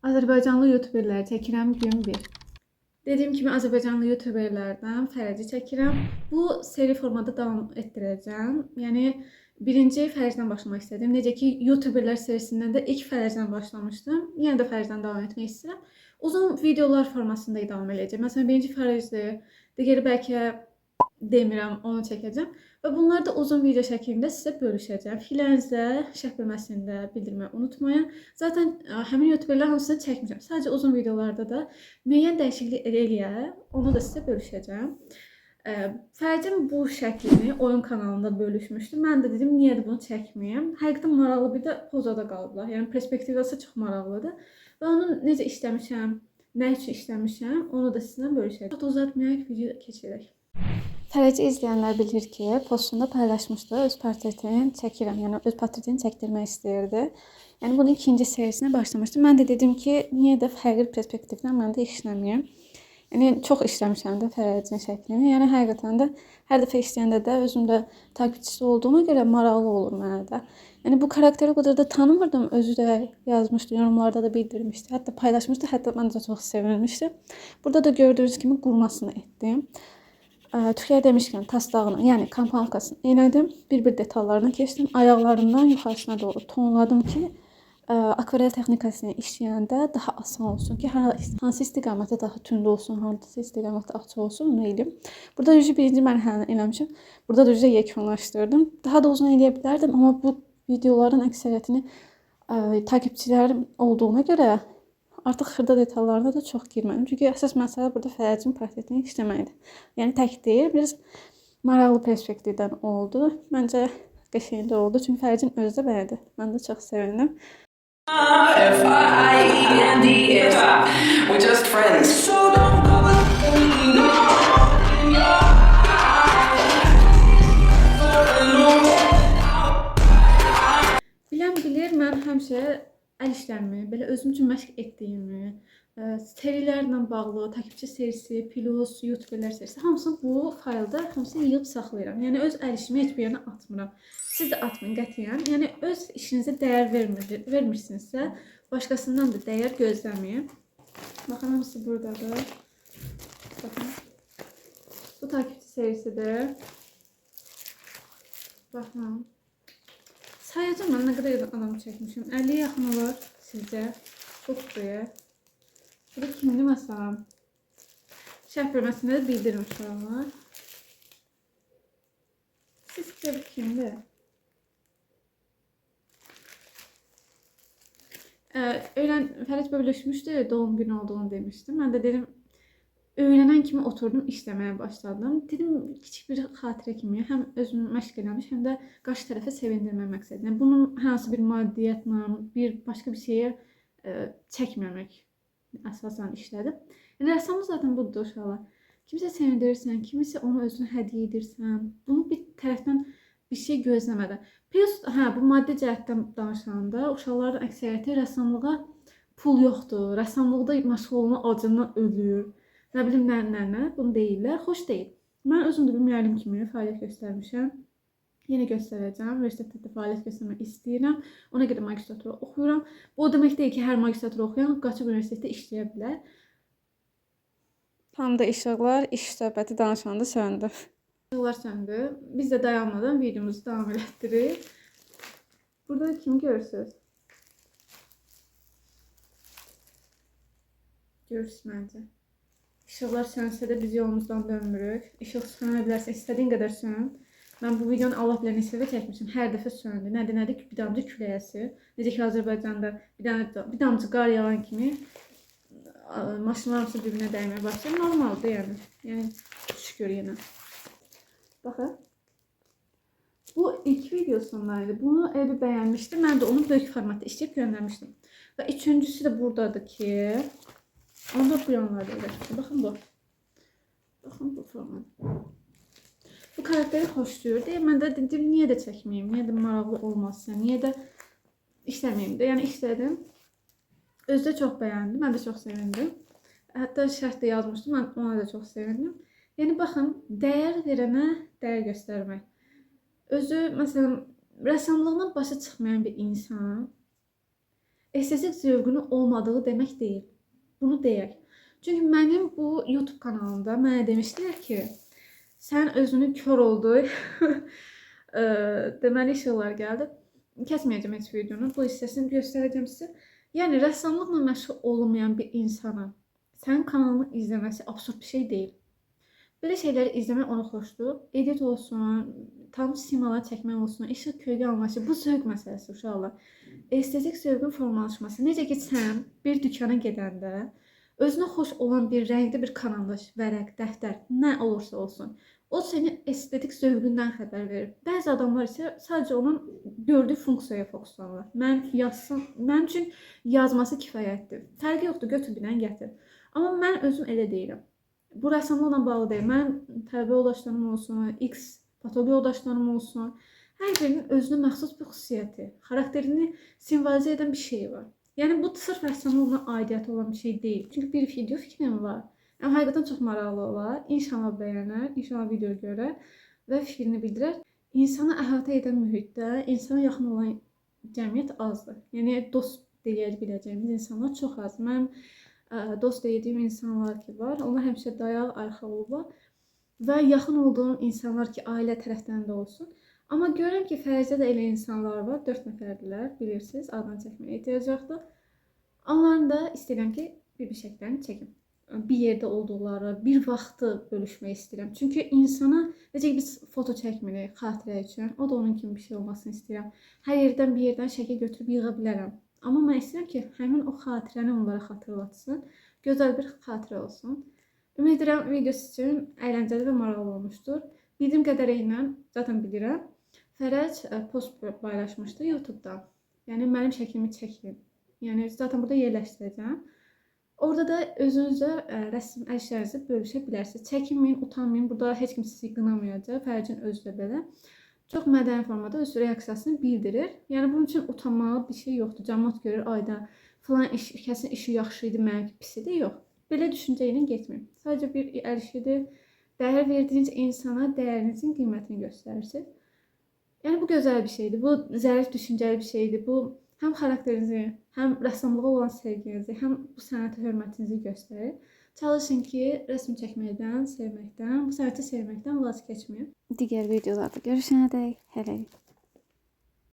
Azərbaycanlı youtuberləri çəkirəm gün 1. Dediyim kimi Azərbaycanlı youtuberlərdən Fərəci çəkirəm. Bu seri formada davam etdirəcəm. Yəni birinci Fərəcdən başlamaq istədim. Necə ki youtuberlər serisindən də ilk Fərəcdən başlamışdım. Yenə də Fərəcdən davam etmək istəyirəm. Uzun videolar formasında davam eləyəcəm. Məsələn, birinci Fərəcdir, digəri bəlkə demirəm, onu çəkəcəm. Və bunları da uzun video şəklində sizə bölüşəcəm. Fikirlərinizi şərh bölməsində bildirməyi unutmayın. Zaten həmin youtuberlər hamısını çəkmişəm. Sadəcə uzun videolarda da müəyyən dəyişiklik eləyə, onu da sizə bölüşəcəm. Fərəcin bu şəklini oyun kanalında bölüşmüşdüm. Mən də dedim, niyə də bunu çəkməyim? Həqiqətən maraqlı bir də pozada qalıblar. Yəni perspektivası çox maraqlıdır. Və onun necə işləmişəm, nə üçün işləmişəm, onu da sizinlə bölüşəcəm. Çox da uzatmayaq, video keçirək. Fərəci izləyənlər bilir ki, postunda paylaşmışdı, öz portretini çəkirəm, yəni öz portretini çəkdirmək istəyirdi. Yəni bunun ikinci serisinə başlamışdı. Mən də dedim ki, niyə də fərqli perspektivdən mən də işləməyim. Yəni çox işləmişəm də Fərəcin şəklini. Yəni həqiqətən də hər dəfə işləyəndə də özüm də takipçisi olduğuma görə maraqlı olur mənə də. Yəni bu karakteri o qədər də tanımırdım. Özü də yazmışdı, yorumlarda da bildirmişdi. Hətta paylaşmışdı. Hətta mən də çox sevinmişdim. Burada da gördüyünüz kimi qurmasını etdim. Tüklər demişkən taslağını, yəni kampankasını elədim. Bir-bir detallarına keçdim. Ayaqlarından yuxarısına doğru tonladım ki, akvarel texnikasını işləyəndə daha asan olsun ki, hansı istiqamətdə daha tünd olsun, hansı istiqamətdə açıq olsun, onu eləyim. Burada düzü birinci mərhələni eləmişim. Burada düzü yekunlaşdırdım. Daha da uzun eləyə bilərdim, amma bu videoların əksəriyyətini takipçilərim olduğuna görə artıq xırda detallarına da çox girmədim. Çünki əsas məsələ burada Fərəcin portretini işləməkdir. Yəni tək deyil, biraz maraqlı perspektivdən oldu. Məncə qəşəng də oldu. Çünki Fərəcin özü də bəyəndi. Mən də çox sevindim. F-I-E-N-D-S. We're just friends. So don't go look me in your eyes. Bilən bilir, mən həmişə əl işlərimi, belə özüm üçün məşq etdiyimi, serilərlə bağlı, takipçi serisi, plus, youtuberlər serisi, hamısını bu faylda hamısını yığıb saxlayıram. Yəni öz əl işimi heç bir yerinə atmıram. Siz də atmayın qətiyyən. Yəni öz işinizə dəyər vermirsinizsə, başqasından da dəyər gözləməyin. Baxın, hamısı buradadır. Baxın. Bu takipçi serisidir. Baxın. Sayacağım mən nə qədər adam çəkmişim. 50-yə yaxın olar sizcə. Çoxdur. Bu da kimdir məsələn? Şərh bölməsində də bildirim uşaqlar. Sizcə bu kimdir? Fərəc bölüşmüşdü, doğum günü olduğunu demişdim. Mən də dedim, öyrənən kimi oturdum, işləməyə başladım. Dedim, kiçik bir xatirə kimi həm özümü məşq eləmiş, həm də qarşı tərəfə sevindirmək məqsədi ilə. Bunun hansı bir maddiyyatla, bir başqa bir şeyə çəkməmək əsasən işlədim. Yəni rəssamlıq zaten budur uşaqlar. Kimsə sevindirirsən, kimisə onu özünə hədiyyə edirsən. Bunu bir tərəfdən bir şey gözləmədən. Plus, bu maddi cəhətdən danışanda uşaqların əksəriyyəti rəssamlığa pul yoxdur. Rəssamlıqda məşğul olma acından ölür. Nə bilim, nə, bunu deyirlər. Xoş deyil. Mən özüm də bir müəllim kimi fəaliyyət göstərmişəm. Yenə göstərəcəm. Universitetdə də fəaliyyət göstərmək istəyirəm. Ona görə magistratura oxuyuram. Bu o demək deyil ki, hər magistratura oxuyan qaçıb universitetdə işləyə bilər. Tam da işıqlar, iş söhbəti danışanda söndü. İşıqlar söndü. Biz də dayanmadan videomuzu davam elətdirik. Burada kim görürsünüz? Görürsünüz məncə. İşıqlar sönsə də biz yolumuzdan dönmürük. İşıq sönə bilərsə, istədiyin qədər sön. Mən bu videonu Allah bilər neçə dəfə çəkmişim. Hər dəfə söndü. Nədir? Bir damcı külək əsir. Necə ki, Azərbaycanda bir damcı qar yağan kimi maşınlar hamısı bir-birinə dəyməyə başlayır. Normaldır yəni. Yəni, şükür yenə. Baxın. Bu ilk videosundaydı. Bunu elə bir bəyənmişdim. Mən də onu böyük formatda işləyib göndərmişdim. Və üçüncüsü də buradadır ki, onu da bu yanlarda eləmişdim. Baxın bu. Baxın bu format. Bu karakteri xoşlayır deyə mən də dedim, niyə də çəkməyim, niyə də maraqlı olmasın, niyə də işləməyim də. Yəni işlədim. Özü də çox bəyəndi, mən də çox sevindim. Hətta şərh də yazmışdım, mən ona da çox sevindim. Yəni baxın, dəyər verənə dəyər göstərmək. Özü, məsələn, rəssamlığından başa çıxmayan bir insan estetik zövqünün olmadığı demək deyil. Bunu deyək. Çünki mənim bu YouTube kanalımda mənə demişdilər ki, sən özünü kör oldu. Deməli işıqlar gəldi. Kəsməyəcəm heç videonu. Bu hissəsini göstərəcəm sizə. Yəni rəssamlıqla məşğul olmayan bir insana sənin kanalını izləməsi absurd bir şey deyil. Belə şeyləri izləmək ona xoşdur. Edit olsun, tam simalar çəkmək olsun, işıq kölgə alması, bu zövq məsələsi uşaqlar. Estetik zövqün formalaşması. Necə ki sən bir dükana gedəndə özünə xoş olan bir rəngdə bir karandaş, vərəq, dəftər, nə olursa olsun, o sənin estetik zövqündən xəbər verir. Bəzi adamlar isə sadəcə onun gördüyü funksiyaya fokuslanırlar. Mən yazsın, mənim üçün yazması kifayətdir. Fərqi yoxdur, götür bir dənə gətir. Amma mən özüm elə deyiləm. Bu rəssamlıqla bağlı deyil. Mənim tələbə yoldaşlarım olsun, X patoloq yoldaşlarım olsun, hər birinin özünə məxsus bir xüsusiyyəti, xarakterini simvolizə edən bir şey var. Yəni bu sırf rəssamlıqla aidiyyəti olan bir şey deyil. Çünki bir video fikrim var. Yəni həqiqətən çox maraqlı olar. İnşallah bəyənər, inşallah video görər və fikrini bildirər. İnsanı əhatə edən mühitdə insana yaxın olan cəmiyyət azdır. Yəni dost deyə biləcəyimiz insanlar çox azdır. Mənim dost dediyim insanlar ki var, onlar həmişə dayaq, arxa olublar və yaxın olduğum insanlar ki, ailə tərəfdən də olsun. Amma görürəm ki, Fərəcdə də elə insanlar var, 4 nəfərdirlər, bilirsiniz, adını çəkməyə ehtiyac yoxdur. Onların da istəyirəm ki, bir-bir şəkillərini çəkim. Bir yerdə olduqları, bir vaxtı bölüşmək istəyirəm. Çünki insana, necə ki biz foto çəkmirik xatirə üçün, o da onun kimi bir şey olmasını istəyirəm. Hər yerdən bir yerdən şəkil götürüb yığa bilərəm. Amma mən istəyirəm ki, həmin o xatirəni onlara xatırlatsın. Gözəl bir xatirə olsun. Ümid edirəm video sizin üçün əyləncəli və maraqlı olmuşdur. Bildiyim qədərilə zaten bilirəm. Fərəc post paylaşmışdı YouTube-da. Yəni mənim şəklimi çəkin. Yəni zaten burada yerləşdirəcəm. Orada da özünüzə rəsm əl işlərinizi bölüşə bilərsiniz. Çəkinməyin, utanmayın. Burada heç kim sizi qınamayacaq. Fərəcin özü də belə. Çox mədəni formada öz reaksiyasını bildirir. Yəni bunun üçün utanmalı bir şey yoxdur. Camaat görür, ayda filan iş, kəsin işi yaxşı idi, mənimki pis idi. Yox. Belə düşüncə ilə getməyin. Sadəcə bir əl işidir. Dəyər verdiyiniz insana dəyərinizin qiymətini göstərirsiniz. Yəni bu gözəl bir şeydir. Bu zərif düşüncəli bir şeydir. Bu həm xarakterinizi, həm rəssamlığa olan sevginizi, həm bu sənətə hörmətinizi göstərir. Çalışın ki, rəsm çəkməkdən, sevməkdən, bu sənəti sevməkdən vaz keçməyin. Digər videolarda görüşənədək hələlik.